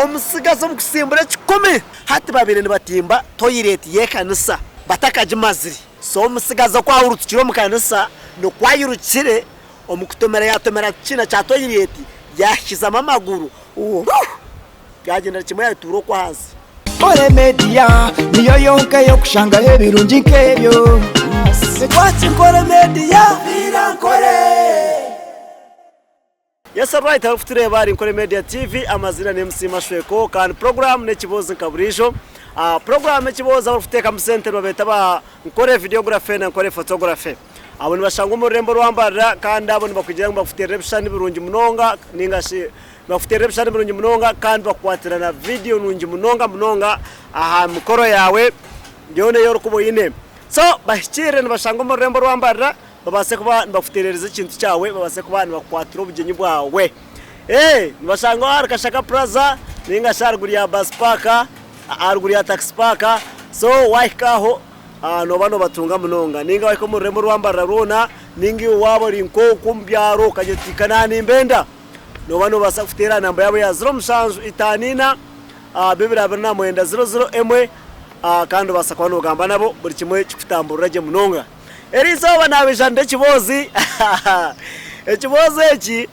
Omutsigazi omu kutsimbura ekikumi. Hati babaire nibatimba toyireti y'ekanisa batakagimazire. So omutsigazi oku ahurutukire omu kanisa nikwo ayirukire omu kutomera yatomera kiina kya toyireti yahikizamu amaguru wuuh byagyendera kimwe yatuura okwo ahansi. Nkore Media niyo yonka ey'okushangaho ebirungi nk'ebyo. Watch Nkore Media. Nkore. Yes alright arikutureeba ari Nkore Media TV amazina ni MC Mashweko kandi program n'ekiboozi nka buriijo. Ah, program ekiboozi abarikuteekamu sente nibabeeta ba Nkore Videography na Nkore Photography. Abo nibashangwa omu rurembo rwa Mbarara kandi abo nibakugira ngu bakuteerera ebishushani birungi munonga ninga shi nibakuteerera ebishushani birungi munonga kandi bakukwatira na vidiyo nungi munonga munonga aha mikoro yaawe yoona ei orikuba oine. So bahikiirire nibashangwa omu rurembo rwa Mbarara. Babaase kuba nibakuteerereza ekintu kyawe, babaase kuba nibakukwatira obugyenyi bwawe. Ee, nibashangwa ahari Kashaka Plaza nainga shi aharuguru ya Bus Park, aharuguru ya Taxi Park. So waahika aho nooba noobatunga munonga. Nainga waahika omu rurembo rwa Mbarara rwona, nainga iwe waaba ori nk'okwo omu byaro okagira oti ka naanimbenda, nooba noobaasa kuteera aha namba yaabo ya 0754 229 00 1 kandi obaasa kuba noogamba nabo buri kimwe kikutamburira gye munonga. Eri izooba naabijanira ekiboozi. Ekiboozi eki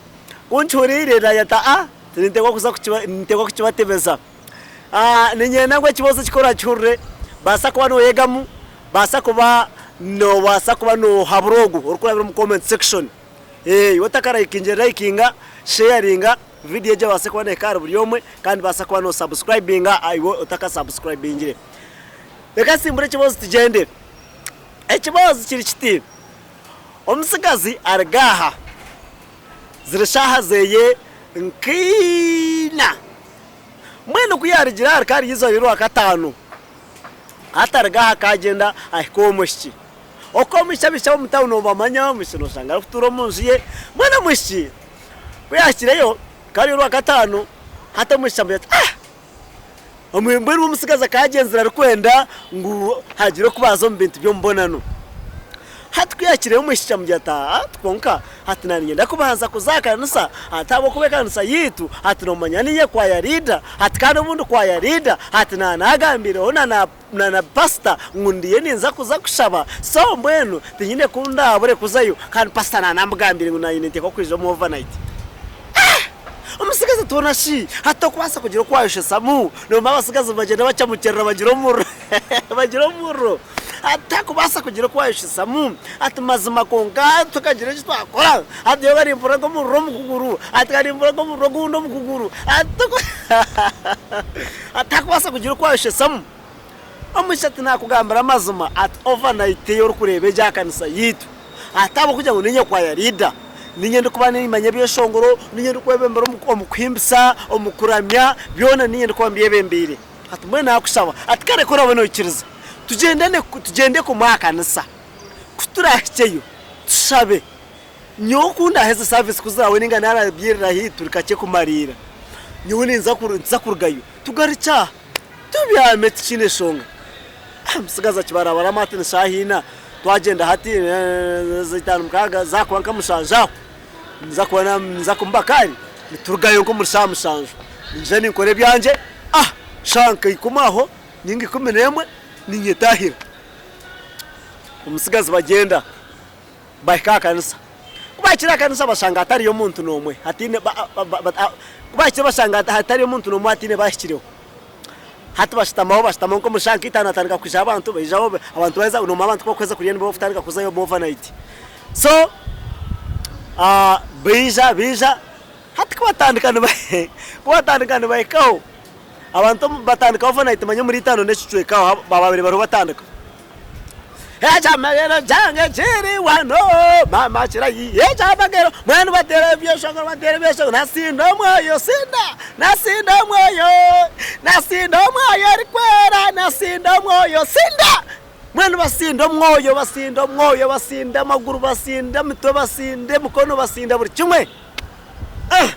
ku nkihuriire naayeta a ninteekwa kuza ninteekwa kukibatebeza. Niinyenda ngu ekiboozi eki ku oraakihurire baasa kuba nooyegamu, baasa kuba noobaasa kuba noohabura ogwo orikurabira omu comment section. Iwe otakarayikingiire rayikinga, sheyaringa vidiyo egi ebaase kuba neehika ahari buri omwe kandi baasa kuba noosabusikurayibinga iwe otakasabusikurayibingire. Reka nsimbure ekiboozi tugyende. Ekibazo kiri kiti, Omutsigazi aruga aha, ziri shaaha zeye nka ina. Mbwenu ku yaarugire aha rikaba riri eizooba ry'orwakataano, hati aruga aha akaagyenda ahika ow'omwishiki. Oku omwishiki abaishiki ab'omu tawuni nobamanya, omwishiki noshanga arikutuura omu nju ye. Mbwenu omwishiki ku yaahikireyo, rikaba riri orwakataano, hati omwishiki amugira ati, Ah! Mbwenu omutsigazi akaba agyenzire arikwenda ngu hagire oku baaza omu bintu by'omubonano. Hati ku yaakireeba omwishiki amugira ati, Aa, kwonka hati naaniinyenda kubanza kuza aha kanisa, hati ahabw'okuba ekanisa yaitu hati noomanya niinye kwaya riida, hati kandi obu ndi kwaya riida, hati naanaagambiireho na na na pasita ngu ndiyo ninza kuza kushaba, so mbwenu tinyine ku ndaabure kuzayo kandi pasita naanamugambiire ngu naanye ninteekwa kwija omu overnight. Omutsigazi ati, Hoona shi hati tokubaasa kugira oku waayoshesamu? Noomanya abatsigazi nibagyenda bacamukirira bagira omuriro bagira omuriro. Hati tokubaasa kugira oku waayoshesamu? Ati, Mazima kwonka tukagira eki twakora. Hati nyowe nimpurira nk'omuriro omu kuguru, hati ka nimpurira nk'omuriro ogundi omu kuguru. Hati toku hati tokubaasa kugira oku waayoshesamu? Omwishiki ati, Naakugambira amazima, ati overnight ei orikureeba egi aha kanisa yaitu, ati ahabw'okugira ngu niinye kwaya leader, niinye ndikuba niimanya ebyeshongoro, niinye ndikwebembera omu kuhimbisa, omu kuramya, byona niinye ndikuba mbyebembeire. Ati mbwenu naakushaba, ati kare ku oraabe noikiriza, tugyendane, tugyende kumwe aha kanisa, ku turaahikyeyo tushabe. Nyowe ku ndaaheze saviisi ku ziraawe nainga naarabyirira haihi turi kakye kumariira, nyowe ninza kurugayo tugarukye aha. Tubyame tikiine nshonga. Omutsigazi akibarabaramu ati ni shaaha ina, twagyenda hati itaano mukaaga zaakuba nka mushanju aho, ninza kuba ninza kumba kare niturugayo nk'omuri shaaha mushanju. Niinyija ninkora ebyangye, shaaha nka ikumi aho nainga ikuminemwe niinyetahira. Omutsigazi bagyenda. Bahika aha kanisa. Ku baahikire aha kanisa bashanga hatariyo muntu n'omwe, hataine ku baahikire bashanga hatariyo muntu n'omwe hataine baahikireho. Hati bashutamaho bashutamaho nk'omu shaaha nka itaano hatandika kwijaho abantu, baijaho abantu baheza noomanya abantu ku bakuheza kurya nibwo bakutandika kuzayo omu overnight. So baija baija hati ku batandika ku batandika nibahikaho, abantu batandika overnight manya omuri itaano n'ekicweka aho baabaire bariho batandika. Ekyamagero kyange kiri wano mama kirayi ekyamagero mwenu batera ebyeshongoro batera ebyeshongoro nasinda omwoyo sinda nasinda omwoyo nasinda omwoyo erikwera nasinda omwoyo sinda mwenu basinda omwoyo basinda omwoyo basinda amaguru basinda emitwe basinda emikono basinda buri kimwe ah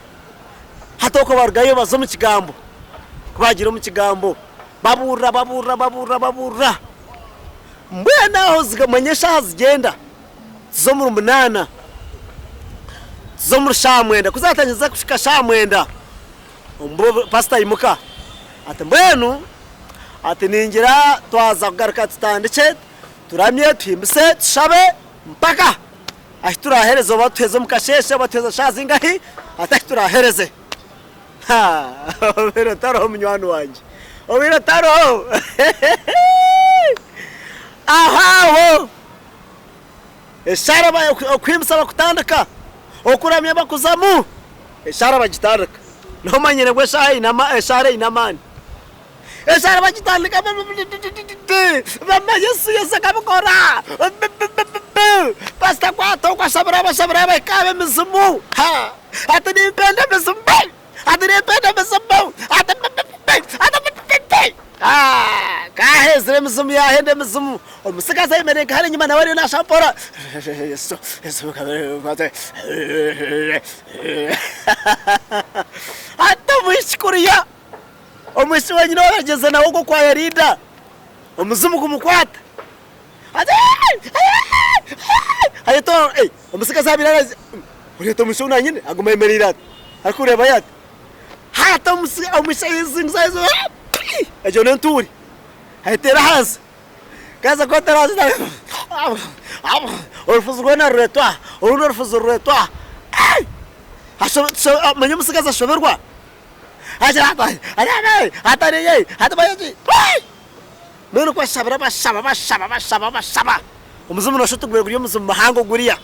hati okwo barugayo baza omu kigambo ku bagiire omu kigambo Babuurira, babuurira, babuurira, babuurira. Mbwenu aho manya eshaaha zigyenda ziza omuri munaana, ziza omuri shaaha mwenda. Ku zaatandikire kuhika shaaha mwenda, Pasita aimuka ati mbwenu ati ningira twaza kugaruka tutandikye turamye tuhimbise tushabe mpaka ahi turahereze oba tuheze omu kasheeshe oba tuheze shaaha zingahi ati ahi turahereze. Obaire otariho munywani wangye, obaire otariho aho aho eshaara okuhimbisa bakutandika, okuramya bakuzamu, eshaara bagitandika. Nomanyire ngu eshaara eine amaani. Eshaara bagitandika bama Yesu Yesu akabikora pasita kwata oku ashabira abashabira abahika aha b'emizimu ati nimpenda emizimu ati nimpenda emizimu ati ati kahezire emizimu yahenda emizimu omutsigazi ayemereire nka hare enyima nawe ariyo nashaba mpora Yesu Yesu ati omwishiki kuriya Omwishiki wenyine ou yaagyenzire nawe ogwo kwa Yarida, omuzimu gumukwata. Ati, Ayeta omutsigazi abaire araza, oreeta omwishiki ou nanyine aguma ayemereire ati, arikureebayo ati. Hati omwishiki ayezingiza ayezingiza, egyo n'entuuri, ayeteera ahansi. Ku yaaza kwetera ahansi, orufuzi rwona rureetwa aha, orundi orufuzi rureetwa aha. Manya omutsigazi ashoberwa. Mbwenu ku bashabire bashaba bashaba bashaba bashaba, omuzimu noshusha oti gubire guri omuzimu muhango guriya.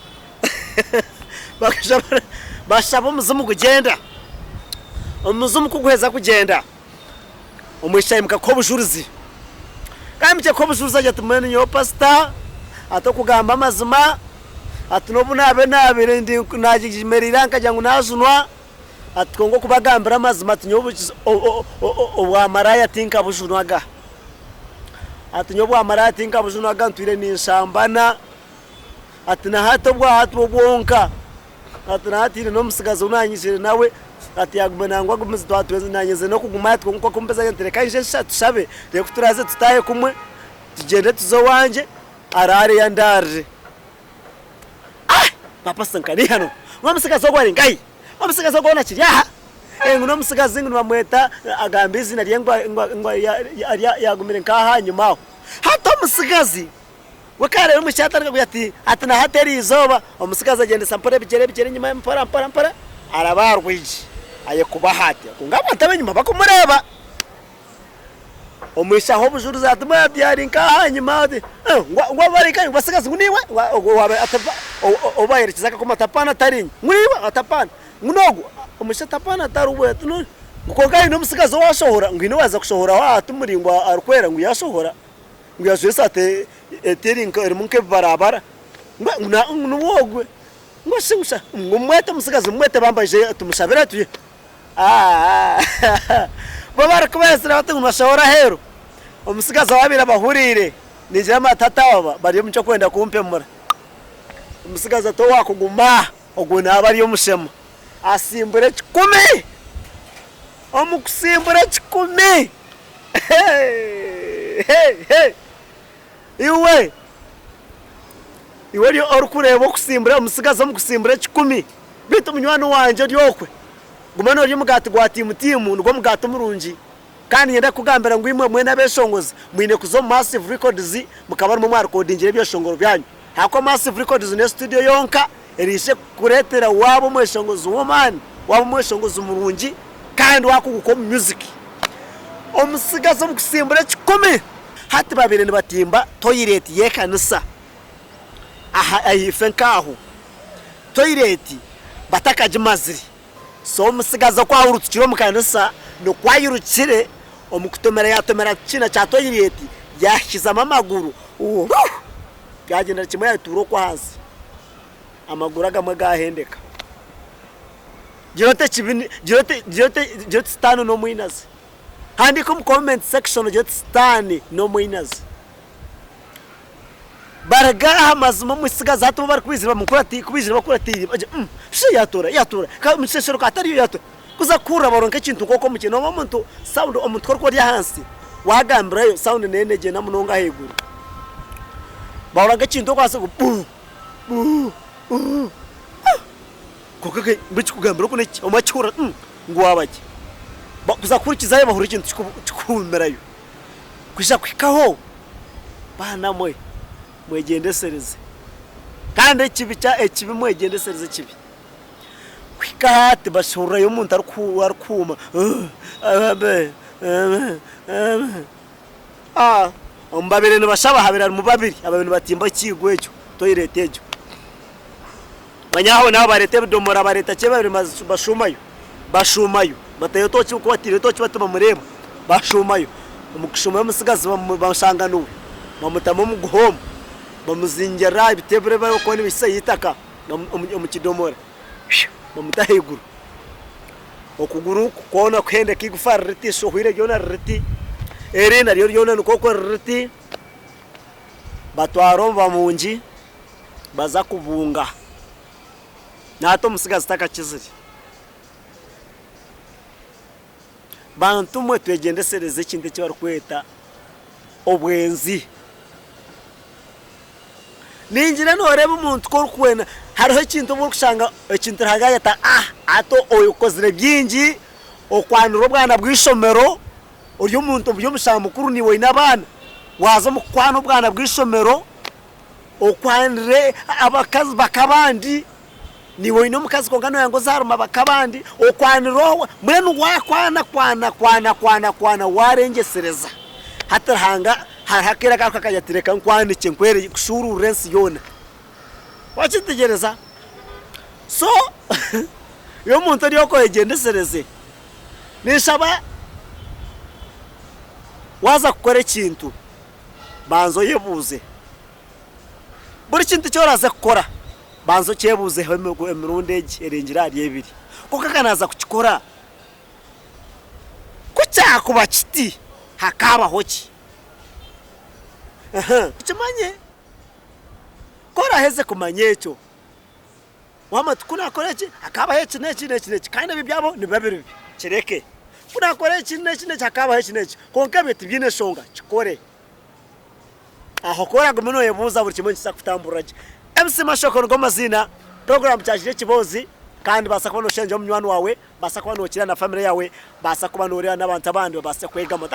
Bashaba omuzimu gugyenda, omuzimu ku guheza kugyenda, omwishiki aimuka kuha obujurizi. Ku aimukire kuha obujurizi agira ati mbwenu nyowe pasita, ati okugamba amazima, ati n'obu naabe naabaire naagimereire aha nkagira ngu naajunwa, Ati, Kwonka okubagambira amazima, ati, Nyowe obwamaraaya tinkabujunwaga. Ati, Nyowe obwamaraaya tinkabujunwaga, ntwire ninshambana. Ati, Na hati obwa hati bwo bwonka, ati, na hati haine n'omutsigazi ou naanyizire nawe, ati, yaaguma nangwa agumize naanyenzire n'okuguma ati, kwonka ku mbize nti reka nyije tushabe, reero ku turaaze tutaahe kumwe, tugyende tuze owangye, araare andaarire. Ah! Papa Sankara hano. Ngu omusigazi ogwo ari nkahi? Omusigazi ogwo hoona akiri aha? Eh, ngu n'omusigazi ngu nibamweta agamba eiziina rye ngu ngu yagumire nk'aha ahanyima aho. Hati omusigazi we ku areeba omwishiki atandika kugira ati ati na hati eri izooba, omusigazi agyendesa mpora ebigyere ebigyere enyima mpora mpora mpora araba aha rwigi ayekuba aha ati kwonka abantu ab'enyima bakumureeba. Omwishiki aha obujurizi ati mbwenu ati ari nk'aha ahanyima ati ngu abo bari nkahi ngu basigazi ngu niiwe ou bayerekyeza akakoma ati hapana tari inye ngu niiwe ati hapana ngu n'ogu omwishiki ati hapana tari we ati ngu kwonka haine omutsigazi owashohora ngu haine owaaza kushohoraho aha ati muraingwa arikwera ngu yashohora ngu yajwaire esaati erimu nk'ebibarabara ngu niwe ogwe ngu shi ngu mumwete omutsigazi mumwete bambi aije tumushabire Bo barikubeetsire bati ngu nibashohora aheeru, omutsigazi owaabaire abahuriire ningira ngu tata aba bari omu ky'okwenda kumpemura. Omutsigazi ati owaakuguma ogwo naaba ari omushema. Asimbura ekikumi! Omu kusimbura ekikumi, iwe iwe orikureeba okusimbura omutsigazi omu kusimbura ekikumi, beitu munywani wangye ori okwe. Guma noorya omugaati gwa tiimu-tiimu, nigwo mugaati murungi. Kandi niinyenda kukugambira ngu imwe mwena abeeshongozi mwine kuza omu Massive Records mukaba nimwo mwarikodingira ebyeshongoro byanyu. Ahakuba Massive Records niyo studio yonka eraije kukureetera waaba omweshongozi w'amaani, waaba omweshongozi murungi kandi waakuguka omu music. Omutsigazi omu kutsimbura ekikumi hati babaire nibatimba toyireti y'ekanisa aha ahaifo nk'aho. Toyireti batakagimazire. So omutsigazi oku ahurutukire omu kanisa nikwo ayirukire omu kutomera yatomera kiina kya toyireti yahikizamu amaguru uuh gagyendera kimwe yayetuura okwo ahansi amaguru agamwe gahendeka. Gira oti ekibi gira oti gira oti gira oti sitaane n'omwinazi. Handiika omu comment section ogire oti sitaane n'omwinazi. Baruga aha mazima omutsigazi hati bo barikubaizire bamukuratiire bakuratiire bagira mm shi yatuura yatuura omu kisheshero ka tariyo yatuura kuza kuhurira baronka nk'ekintu nk'oku omu nooba omuntu sound omuntu ku orikuba ori ahansi wagambirayo sound neyo negyenda munonga ahaiguru bahurira nk'ekintu oku ahansi ngu buu buu buu kwonka mbwenu ekikugambira oku nekiki omwe akihurira ngu waaba gye. Kuza kuhurikizayo bahurira ekintu kikuhumirayo. Kwija kuhikaho, baana mwe mwegyendesereze. Kandi ekibi kya ekibi mwegyendesereze ekibi. Kuhika hati bashorerayo omuntu arikuhuuma Omu babaire nibashaba habaire harimu babiri ababaire nibatimba ekiigo ekyo, toilet egyo. Manya aho naaho bareeta ebidomora bareeta ki ebi babaire bashuumayo, bashuumayo batayo tooki ku bataire tooki bati bamureeba, bashuumayo. Omu kushuumayo omutsigazi bamushanga niwe, bamutamu omuguha omu, bamuzingirira aha biti ebi barikuba nibaihisa eitaka omu kidomora, bamuta ahaiguru. Okuguru kwona kuhendeka eigufa riri riti, eishohwire ryona riri riti, eri naryo ryona nikwo oku riri riti. Batwara omu bamungi baza kubunga. Nahati omutsigazi takakizire. Bantu mwe twegyendesereze ekintu eki barikweta obwenzi. Ningira nooreeba omuntu ku orikwenda hariho ekintu obu orikushanga ekintu Ruhanga yaayeta ah hati okozire bingi okwanire obwana bw'eishomero ori omuntu ori omushaija mukuru naiwe oine abaana waaza omu kukwana obwana bw'eishomero okwanire abakazi bak'abandi naiwe oine omukazi kwonka nooyenda ngu ozaaremu abak'abandi okwanire mbwenu waakwana kwana kwana kwana kwana waarengyesereza. Hati Ruhanga hariho akaire aku arikugira ati reka nkwanike nkushuuruurire ensi yoona. Waakyetegereza? So iwe omuntu ori okwo oyegyendesereze. Ninshaba waaza kukora ekintu banza oyebuuze. Buri kintu eki oraaze kukora banza okyebuuzeho emirundi egi erengire ahari ebiri. Kwonka ka naaza kukikora Ku kyakuba kiti, hakaabaho ki? Okimanye. Ku oraaheze kumanya ekyo, waamanya oti ku naakora eki, hakaabaho eki n'eki n'eki n'eki, kandi ebyo byabaho nibiba biri bibi, kireke. Ku naakora eki n'eki n'eki, hakaabaho eki n'eki, kwonka ebyo tibiine nshonga, kikore. Aho ku oraagume nooyebuuza buri kimwe nikiza kukutamburira gye. MC Mashoko nigo maziina, puroguraamu Kyajire Ekiboozi, kandi baasa kuba nooshenja munywani waawe, baasa kuba nookira na famire yaawe, baasa kuba nooreeba n'abantu abandi babaase kwegamu.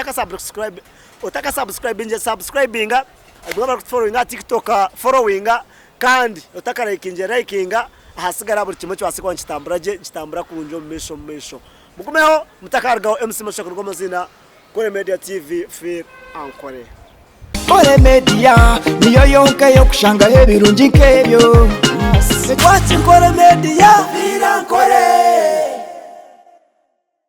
Otakasubscribingire subscribinga, imwe abarikutuforowinga aha TikTok forowinga, kandi otakarayikingire rayikinga, ahasigara buri kimwe kibaase kuba nikitambura gye, nikitambura kurungi omu maisho omu maisho. Mugumeho mutakarugaho, MC Mashoko nigo maziina. Nkore Media TV Feel Ankore. Nkore Media niyo yonka ey'okushangaho ebirungi nk'ebyo. Watch Nkore Media Feel Ankore.